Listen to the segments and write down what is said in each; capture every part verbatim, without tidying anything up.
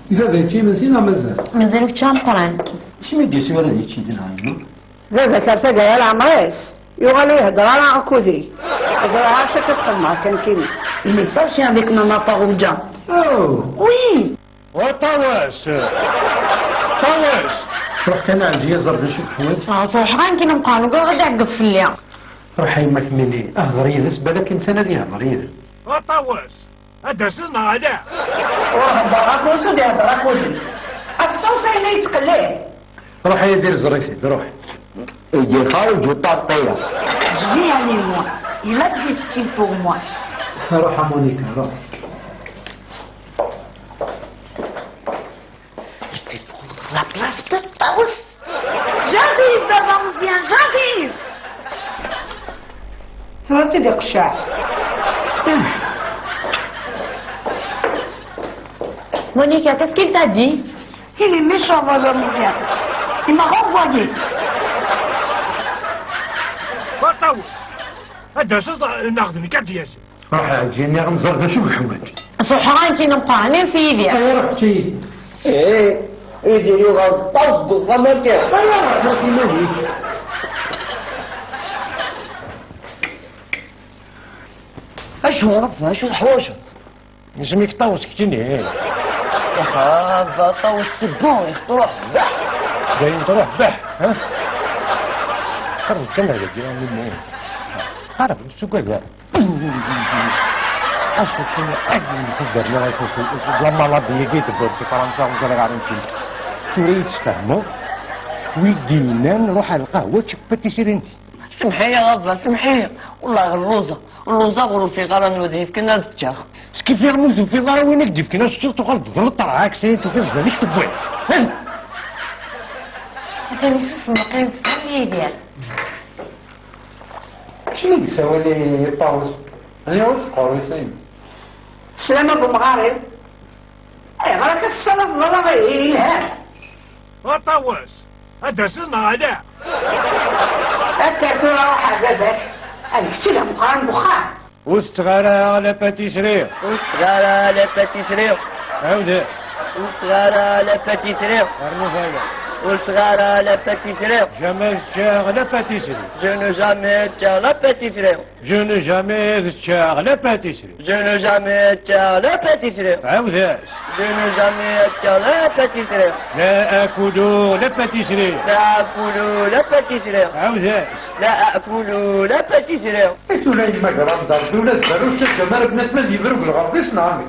Baba yečča imensi neɣ mazal? Mazal ur ččiɣ ameqqran. Acimi d-yusi ara ad yečč dinna? Baba-k ar tagara leɛmer-is yuɣal ur ihedder ara akked-i. Ẓriɣ acu akka txedmeḍ kan kini. Il est fâché avec maman Farouja. Oh. Oui. Oh, Ṭawes! Ṭawes! Ruḥ kan a Ɛelǧiya ẓer d acu teḥwaǧ. Ah, truḥ ɣer nekkini meqqar, ugaɣ ad iɛeggeḍ fell-i. Ruḥ a yemma kemmini, hder yid-s, balak netta ad ihder yid-m. Oh, Ṭawes! Ad d-taseḍ neɣ ala? Ur heddreɣ akked-s, ur d-ihedder akked-i. Af Ṭawes ayen ay yettqellib. Ruḥ a Yidir, ẓer-it-id, ruḥ. Idir xarij u ṭaṭṭira. Je vais aller, moi. Il a de l'estime pour moi. Ruḥ a Monica, ruḥ. Il peut prendre la place de Ṭawes. J'arrive, baba Meẓyan, j'arrive. Tura-tt-id iqecceɛ. Monica, qu'est-ce qu'il t'a dit? Il est méchant, baba Meẓyan. Il m'a renvoyé. Wa Ṭawes, ad d-taseḍ neɣ d nekk ad d-yas? Ruḥ a Ɛelǧiya, nniɣ-am ẓer d acu yeḥwaǧ. Truḥ ɣer nekkini meqqar, anef-iyi Yidir. Ay, ruḥ kečč-iyi. Ih, Yidir yuɣal d Ṭawes deg uxxam akka. Ay, ruḥ iman-ik. Acu a Ṛebbi, acu teḥwaǧeḍ? Isem-ik Ṭawes keččini. Aha, ba Ṭawes, c'est bon, truḥ, bah. Dayen truḥ, bah, ha? Qerreb kan ar dagi, a Mimi. Qerreb, ur tettugad ara. Acu kan, ay, d la maladie-agi i tewwiḍ si Fransa, ur ẓriɣ ara amek. Tura i testehmeḍ? Wi d-yennan ruḥ ar lqahwa, čček patisserie-nni. Semḥ-iyi a baba, semḥ-iyi. Wellah lluẓeɣ, lluẓeɣ ur ufiɣ ara anwa d-yefkan ad ččeɣ. Skif yernu ur tufiḍ ara win i k-d-yefkan ad teččeḍ, tuɣaleḍ d leṭrɛak, s ayen tufiḍ zdat-k tewwiḍ. Atan isusem, qqim s Yidir. Acu i yessawal i Ṭawes? Aniɣ ur teqqareḍ i tayen? Sslam a bu Mɣari. Ayɣer akka tessalaḍ ḍalleɣ ihi yelhan? A Ṭawes, ad d-taseḍ neɣ ala? Akker tura ruḥ ar baba-k, ad kečč d ameqqran n wexxam. Ur tetteɣ ara la pâtisserie. Ur tetteɣ ara la pâtisserie. Ɛawed. Ur tetteɣ ara la pâtisserie. Rnu taya. Ur tetteɣ ara la pâtisserie. Jamais teččeɣ la pâtisserie. Je n'ai jamais teččeɣ la pâtisserie. Je n'ai jamais teččeɣ la pâtisserie. Je n'ai jamais teččeɣ la pâtisserie. Ɛawed-as. Je n'ai jamais teččeɣ la pâtisserie. لا آكل la pâtisserie. لا آكل la pâtisserie. Ɛawed-as. لا آكل la pâtisserie. I tura yemma Granda, ula d berru tettaǧǧam ara bnadem ad yebru deg lɣerb-is, neɣ amek?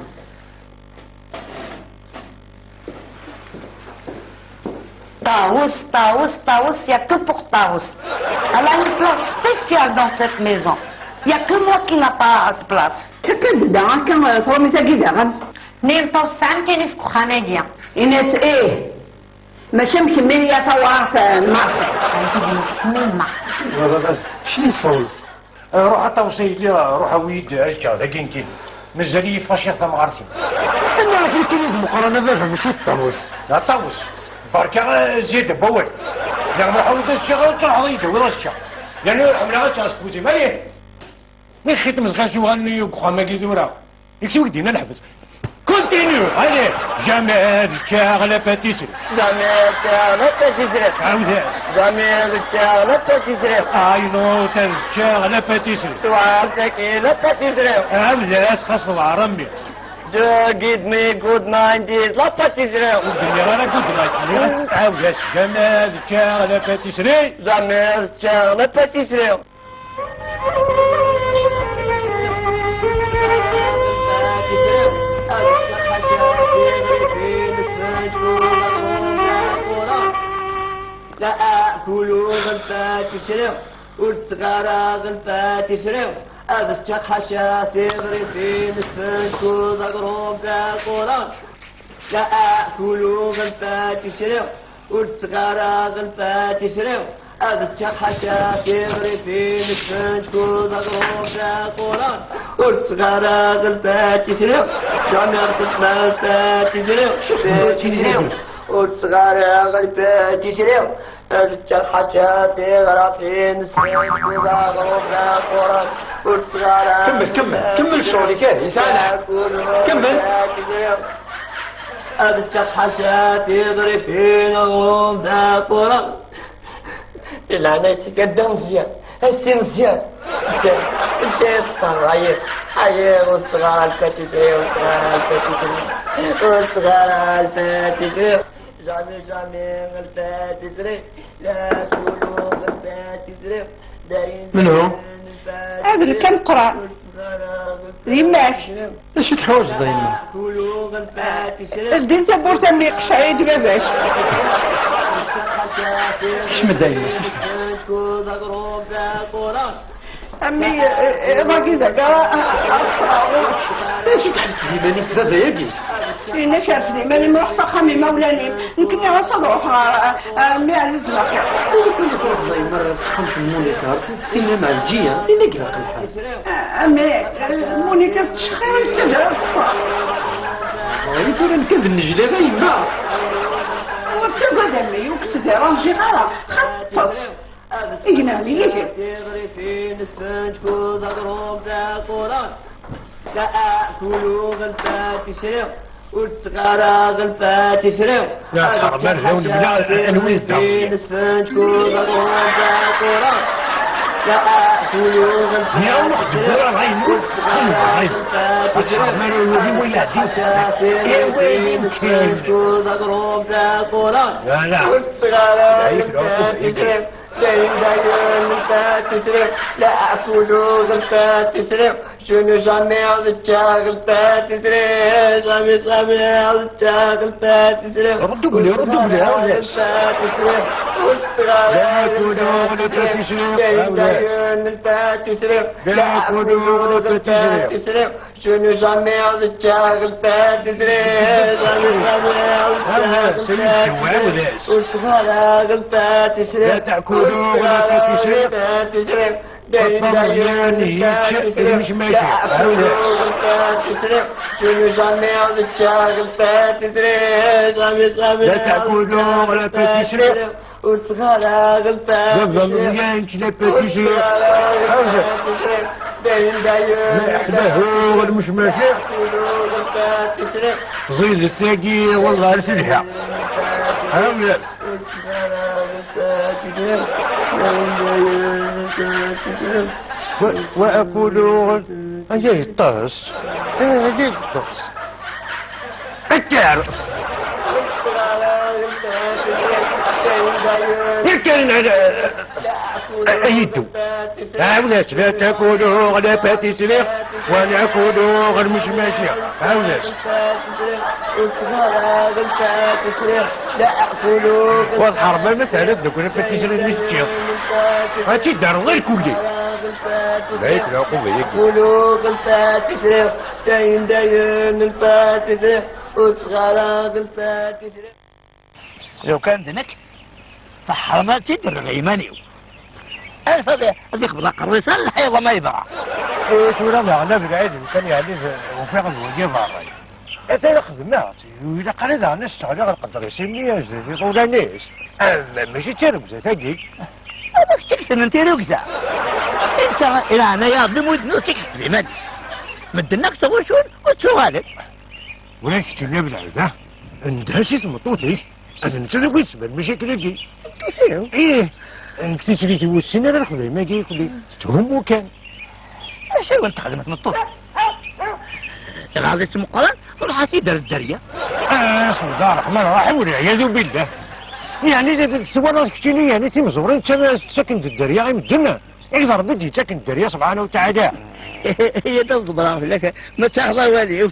Taous, Taous, Taous, il n'y a que pour Taous. Elle a une place spéciale dans cette maison. Il n'y a que moi qui n'a pas de place. Akka d da, akka, euh, tṛumit-agi daɣen. Nniɣ Taous tesɛam kan iseg uxxam-agi. Ini-as ih. Mačči am kemmini a tawraɣt, euh, n Marseille. Ayen i d-yessemmi Marseille. Acimi yessawel? Eh, ruḥ a Ṭawes a yelli, ruḥ awi-yi-d azekka dagi nekkini. Mazal-iyi faciɣ tamɣart-iw. Anwa ara t-yefkan i d Meqqran a baba, mačči d Ṭawes? A Ṭawes, berka, eh, zzyada n wawal. Neɣ ma ḥawleɣ ad ččeɣ, ad truḥeḍ ad yi-d-tawiḍ azekka. Yerna ur ḥemmleɣ ad ččeɣ seg wudem. Allez! Mi xi tmezɣa s uɣalen deg uxxam-agi tura. Ikcem-ik dinna leḥbes. Continue, allez. Jamais ad ččeɣ la pâtisserie. Jamais ad ččeɣ la pâtisserie. Ɛawed-as. Jamais ad ččeɣ la pâtisserie. I know ad ččeɣ la pâtisserie. Tuɛer tagi la pâtisserie. Ɛawed-as, xas tewɛer a mmi. Je give me good mind is la pâtisserie. Ur d-nniɣ ara good night. Ɛawed-as, jamais ad ččeɣ la pâtisserie. Jamais ad ččeɣ la pâtisserie. لا آكل غلفة تشري، والصغار غلفة تشري، هذا الشيخ حاشا تغري في نسفنك وزغروب القرى. لا آكل غلفة تشري، والصغار غلفة تشري، هذا الشيخ حاشا تغري في نسفنك وزغروب القرى. والصغار غلفة تشري، جامع غلفة تشري، شو اسمه؟ تشري. والصغار غلفة تشري، الرجال حاجات غرافين سمين وضاغوب لا كورة. والصغار كمل، كمل، كمل شغلك، إيه، يسالك. كمل. Ad ččeɣ ḥaca tiɣrifin, aɣrum d aquran. Di leɛnaya-k, a Dda Meẓyan, a Si Meẓyan. Ǧǧiɣ, ǧǧiɣ ṭṭseɣ, ɛyiɣ, ɛyiɣ, ur ttɣar ara lfat isri, ur ttɣar ara lfat isri, ur ttɣar ara lfat isri. Jamais, jamais, lfat isri. La kulu lfat isri. Menhu? Adel kan Qran. D yemma-k. D acu teḥwaǧeḍ a yemma? Ldi tawwurt a mmi, iqecceɛ-iyi-d baba-k. Kcem-d a yemma, kcem. A mmi, eh, eh, iḍ-agi d aga, ah, ah, ah, ah. D acu tḥebseḍ iman-is baba-agi? Yenna-k rfed iman-im, ruḥ s axxam imawlan-im. Nekni ɣas ad ruḥeɣ ɣer, ɣer mmi Ɛziz Laqi. Ur kent-tṛuḥeḍ a yemma ɣer texxamt n Munika, ɣer Tinna Mɛelǧiya, din i ilaq lḥal. A mmi, Munika tettcexxir, ur tettaǧǧa ara teṭṭer. Ay, tura nekk ad nnejliɣ a yemma. Ur ttagad a mmi, ur k-ttdiranjiɣ ara, xas ṭṭes. Igenɛen-iyi-d. Tiɣrifin, sfenǧ, kuẓ, aɣrum, taqura. La akulu ɣelfat isri, ur ttɣara ɣelfat isri. Ya ḥerma, lhaw nebla anwi yedda. Sfenǧ, kuẓ, aɣrum, taqura. La akulu ɣelfat isri, ur ttɣara ɣelfat isri. Ḥerma, lhaw nebla anwi yedda. Sfenǧ, kuẓ, aɣrum, taqura. Ur ttɣara ɣelfat isri. Dayen, dayen, lfat isri, la akulu ɣelfat isri. Je n'ai jamais ɣelfat isri. Jamais, jamais ɣelfat isri. Reddoubler, reddoubler, ɣelfat isri. Ur ttɣara la akulu ɣelfat isri. Dayen, dayen, lfat isri, la akulu ɣelfat isri. Je n'ai jamais ɣelfat isri. Jamais, jamais ɣelfat isri. Ur ttɣara ɣelfat isri. La akulu ɣelfat isri. Ur ttɣara ɣelfat isri. Dayen, dayen, ɣelfat isri. La akulu ɣelfat isri. Je n'ai jamais ɣelfat isri. Jamais, jamais ɣelfat isri. Ur ttɣara ɣelfat isri. Baba Meẓyan, la akulu ɣelfat isri. Dayen, dayen, la akulu ɣelfat isri. Ẓidet tagi, wallah, ar telha. Wa, wa akulu ɣel-, aya yeṭṭes. Aya yeṭṭes. Kker! Kker ala, a, a yiddu. Ɛawed-as, la akulu ɣelfat isri, wa akulu ɣelfat isri. Ɛawed-as. Wa tḥermem, ma teɛliḍ deg ɣelfat isri mi teččiḍ. Ad tt-id-terreḍ irkulli. Bayak lɛuquba-agi. Dayen, dayen, lfat isri. Ur ttɣara ɣelfat isri. Lukan d nekk, taḥerma ad tt-id-rreɣ i yiman-iw. Arf ad, ad ixbeḍ aqerru-is ar lḥiḍ ma yebɣa. Eh, tura daɣen a Belɛid, lukan yeɛni d, ufiɣ d wagi berra. Ata la xedmeɣ-tt, ur ilaq ara daɣen ad s-sseɣliɣ lqedr-is imi azal iḍulan-is. Am, mačči d tirugza tagi. Amek tt-iketben tirugza? Netta, i leɛnaya Rebbi, mu d-, ur tt-iketben iman-is. Medden akk ttɣuccun, ur ttuɣalen. Ula d keččini a Belɛid, ah, ndeh-as i tmeṭṭut-ik. Ad nečč d wid sban lmacakil-agi. Ih, nekk tislit-iw ur tessin ara lexdayem-agi, fell-i tetthummu kan. Acu i wen-texdem tmeṭṭut? Tɣaḍ-itt meqqren, truḥ-as-id ar dderya. Ah, sebda ṛṛeḥman ṛṛaḥim, walɛiyadu billah. Yeɛni, twalaḍ keččini, yeɛni, timeẓurin ttaken-d dderya i medden? Igḍer Rebbi d-yettaken dderya, subḥanahu wa taɛala. Ihi ad ẓebreɣ fell-ak, ma ttaɣeḍ awal-iw.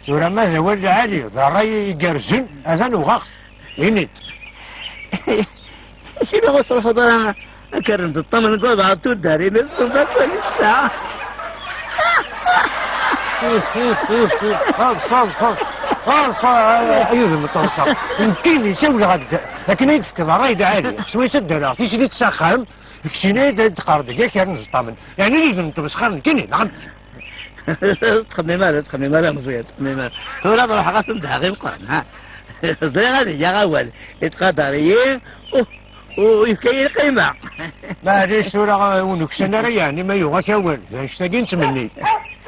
Tura ma d awal lɛali, d ṛṛay igerrzen, atan uɣeɣ-t. Ini-d. Acimi ur truḥeḍ ara ad kerrem d ṭṭamen deg uḍar tuddar, imi tessneḍ akk ayen tesɛa? Aḍs, aḍs, aḍs. Aḍs, a, a, yudem n taḍsa. Nekkini ssawleɣ-ak-d akken ay d-tefkiḍ ṛṛay lɛali. Swayes ad d-rreɣ tislit s axxam, keččini ad d-teqqareḍ deg akal n ẓeṭṭamen. Yeɛni d udem n tmesxir nekkini, neɣ? Ur ttxemmim ara, ur ttxemmim ara, Meẓyan, ur ttxemmim ara. Tura ad ruḥeɣ ad s-ndheɣ i Meqqran, ha? Ẓriɣ ad eg-aɣ awal, yettqadar-iyi, u, u yefka-yi lqima. Maɛlic, tura ur nuksan ara, yeɛni ma yuɣ-ak awal, d annect-agi i nettmenni.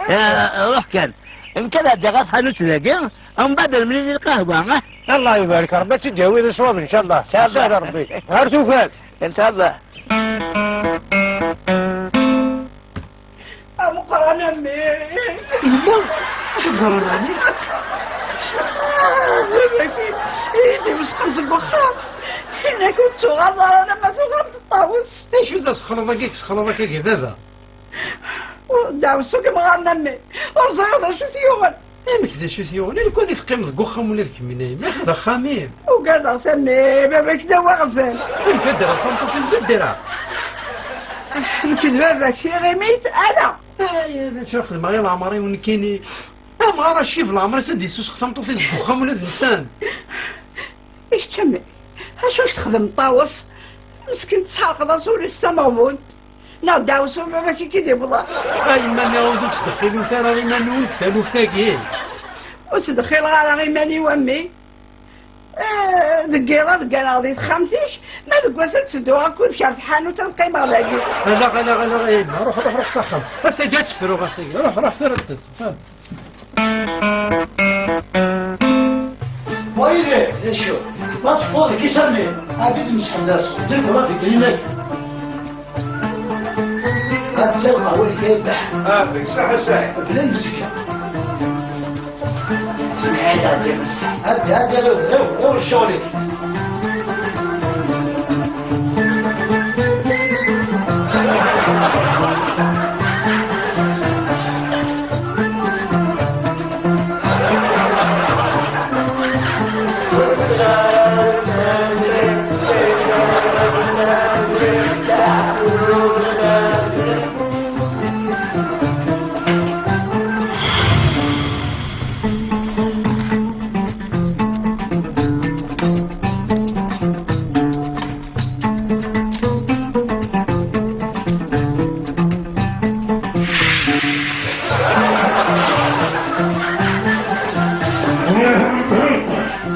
Eh, ruḥ kan. Nekk ad ɛeddiɣ ɣer tḥanut dagi, mbeɛd ad nemlil i lqahwa, ah? Allah ibarek, Rebbi ad tt-id-yawi d ṣṣwab, ncallah. Ncallah. Sahel Rebbi. Ɣer tufat. Ncallah. Ameqqran a mmi. Yella? Acu yeḍran ɛni? Baba-k i d-imesqen seg uxxam. Yenna-k ur tettuɣaleḍ ara alamma tuɣaleḍ d ṭṭawes. Acu d asexleḍ-agi i tesexleḍ akka a baba? Ddeɛwessu i yemɣaren a mmi. Ur ẓriɣ d acu t-yuɣen. Amek d acu t-yuɣen? Lukan i teqqimeḍ deg uxxam ula d kemmini, ma d axxam-im. Ugadeɣ-t a mmi, baba-k d awaɣzal. Amek ad d-rreɣ tameṭṭut-im d ddreɛ? Nekk d baba-k, tiɣimit, ala. Ay, d acu xedmeɣ i leɛmer-iw nekkini? Amɣar acif leɛmer-is ad d-yessusex tameṭṭut-is deg uxxam ula d nsan. I kečč a mmi, acu i k-texdem ṭṭawes? Meskin tesḥerqeḍ-as ul-is d tameɣbunt. Neɣ ddeɛwessu n baba-k i k-id-iwḍen? A yemma-nni, ur ttdexxilet ara iman-nwen deg taluft-agi. Ur ttdexxileɣ ara iman-iw a mmi. Eh, deg yiḍ ad gganeɣ di texxamt-ik, ma deg wass ad tedduɣ akked-k ar tḥanut ad qqimeɣ dagi. Ala, ala, ala, a yemma, ruḥ, ruḥ, ruḥ s axxam. Ass-agi ad tefruɣ, ass-agi. Ruḥ, ruḥ tura ad d-tas. Wayde, d acu? Ma tewweḍ deg isalmi, ad d-nemseḥ fell-as. Deg wara fitrin-agi. Ad tawem awal-ik a Yebbeḥ. Ah, deg ṣṣeḥ a Saɛid. Bla lemseyya. Semḥ-iyi, ɛeddi ɣer ṣṣeḥ. Ɛeddi, ɛeddi, awer, awer, awer ccɣel-ik.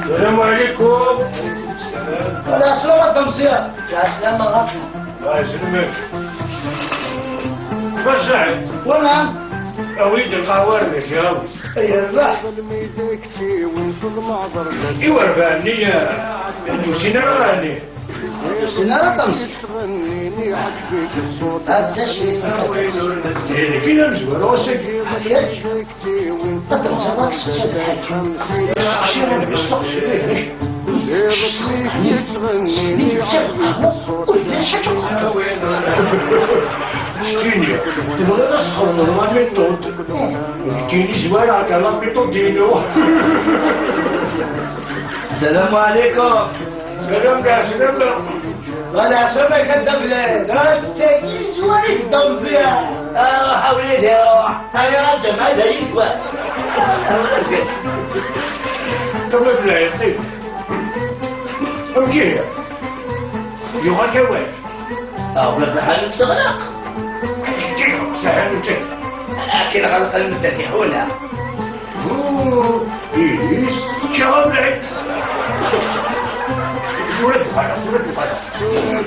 السلام عليكم. السلام. السلام عليكم مزيان. السلام عليكم. الله يسلمك. واش صاحي؟ وانا؟ اويد القهوة اللي جاوز. اي ربح. ايوا ربح النية. نسينا راني. سنارة طمس. هاد الشيء. هذه كاينة مزوانة وسك. هذه هادي. طمس هذاك الشيء الحاج. شيء أنا بستقصد. شكيني. تبغى نسخر من la méthode. كاين زوار هكا la méthode ديالو. السلام عليكم. سلام كاع سلام. ولا سمك الدبلة. لا تسيبي زواري الدوزية. آه، حولي لي روح. هيا، عندما هذا يسوى. تمام، لا يصير. أوكي. يغلق وين؟ أو بلا حال تغلق. كيف؟ سهل وجهك. لكن غلق المتسحون. أوه، إيه، شغل لك. ولد فرح، ولد فرح.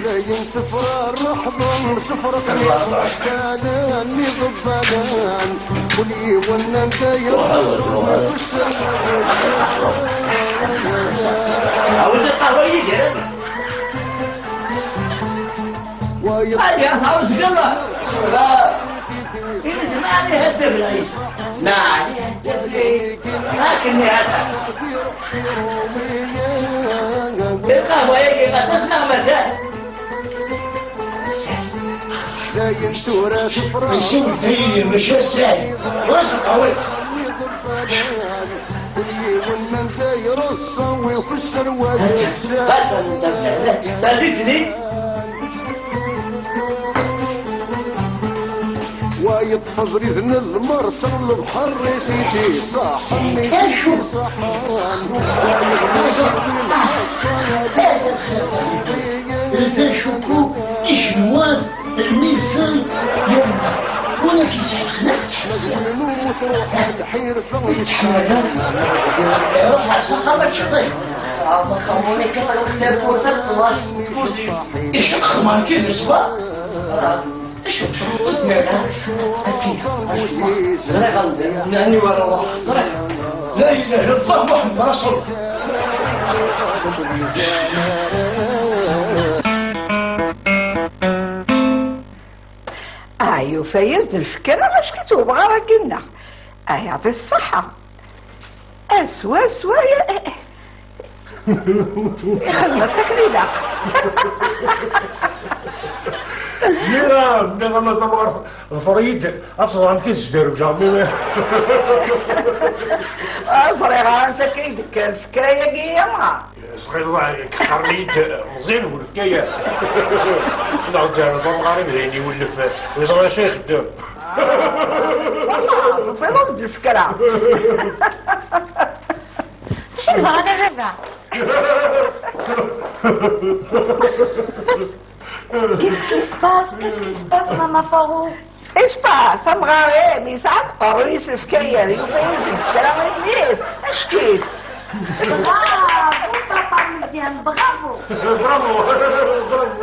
دايم سفرة مرحبا، سفرة الله أكبر. السلام، اللي ضبلان. قولي ولا انت يا روح، روح، روح. عاود القهوة يجي. هذه أسعار الزقلة. لا. إيه، ما عليها الدبل، أي. ما عليها الدبل. لكن هذا. القهوة يجي، ما تسمع مزال. نشوف داير مش الساي. واسع قوي. هات، هات، هات، هات. وايد تفجر إذن المرسل البحر سيدي صاحني. شوف. صاحن. انت شوفوا ايش نواز الميلفي يوم. ولا كيسحس نفس. يتحمل هذا. يروح على سخامة شطيح. هذا خموني كتر الخير وثبت الله. ايش تخمر كيف الصباح؟ بسم الله. أكيد. أشوف. زريغ. لأني ولا الله. زريغ. لا إله إلا الله محمد رسول الله. Ah, yufa-yas-d lfekra, acu k-tewweɣ ara ginna? Ah, yeɛṭi ṣṣeḥḥa. Aswa, aswa, ya, eh, eh. Ixdem-as akken ilaq. Mira, nniɣ-am a tamɣart, ḍfer-iyi-d, ad teẓrem amek i zderwjeɣ, mi... Ah, ẓriɣ, ansa akka i d-tekker lfekra-yagi, ya mɣa. Ẓriɣ, qqaren-iyi-d Meẓyan bu lefkayat. Neɣ d tamɣar-im d ayen iwellef, ur yeẓri acu ixeddem. Ah, tufiḍ-as-d lfekra. Acu yebɣan a baba? Qu'est-ce qui se passe? Qu'est-ce qui se passe, Maman Farouk? Ispaḥ, s amɣar-im, yesɛa aqerruy-is lefkayer, yufa-yi-d kra i mmi-s, ack-itt. Bravo, papa Meziane, bravo. Bravo, bravo.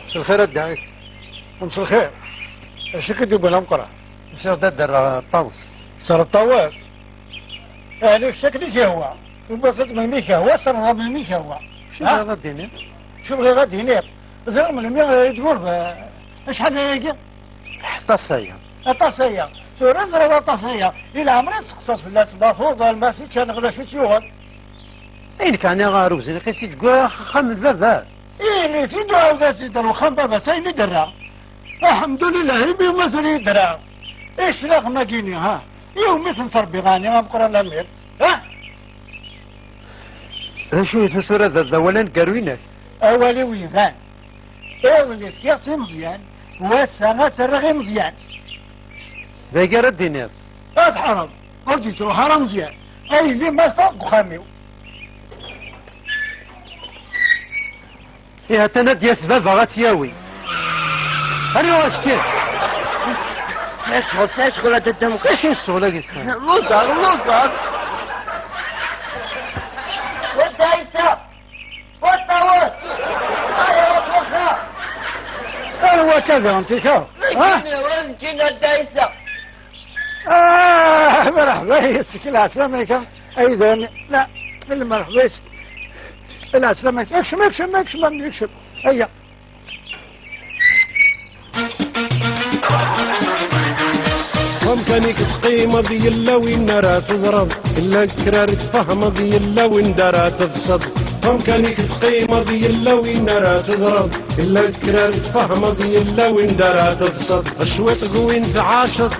مساء الخير الدعيس. مساء الخير. اش كدير بلا مقرع؟ مشيغ داد الطاوس. صار الطاوس؟ يعني الشكل يهوى. وبسط من ميك هو، صار من ميك هو. شو ها؟ هذا الدنيا؟ شو بغي غادي هنا؟ زرم المية يدور ب-، اش حاجة يجي؟ حتى الصيام. Aṭas aya. Tura ẓriɣ aṭas aya. Ila ɛemṛi tseqsaḍ fell-as, ma tuḍal, ma tečča, neɣ d acu tt-yuɣen. Ayen kan iɣer uzniq i t-id-wwiɣ axxam n baba-s. Ini-t-id uɛawed-as-id ar uxxam n baba-s, ayen i d-rra. Aḥemdulillah, imi mazal i d-rra. Iclaɣ magini, ha? Iwmi ten-terbiḍ ɛni ameqqran amir? Ha? D acu i tusura d, d awal aneggaru-inek? Awal-iw iban. Iḍelli fkiɣ-tt i Meẓyan, wass-a ad tt-rreɣ i Meẓyan. D agi ara d-tiniḍ? Ad tḥeṛṛeḍ, ur d-yettruḥ ara Meẓyan. A yelli ma ffɣeɣ deg uxxam-iw. Ihi atan ad d-yas baba ad tt-yawi. Anwa kečči? Sɛiɣ ccɣel, sɛiɣ ccɣel a dadda Muqel. Acu n ccɣel-agi tesɛiḍ? Lluẓeɣ, lluẓeɣ. Wadda Ɛisa! Waṭṭawet! Aya, waṭṭ waxa! Anwa akka daɣen tika? Ha? Nekkini, wa nekkini a Dda Ɛisa. Ah, مرحبا يسك العسلامة. أيضا لا، المرحبا يسك العسلامة. اكشم، اكشم، اكشم، اكشم. هيا. Amkan-ik teqqimeḍ yella win ara teẓreḍ, illa kra ara tfehmeḍ yella win d ara teḍseḍ. Amkan-ik teqqimeḍ yella win ara teẓreḍ, illa kra ara tfehmeḍ yella win d ara teḍseḍ. Cwiṭ g win tɛaceḍ,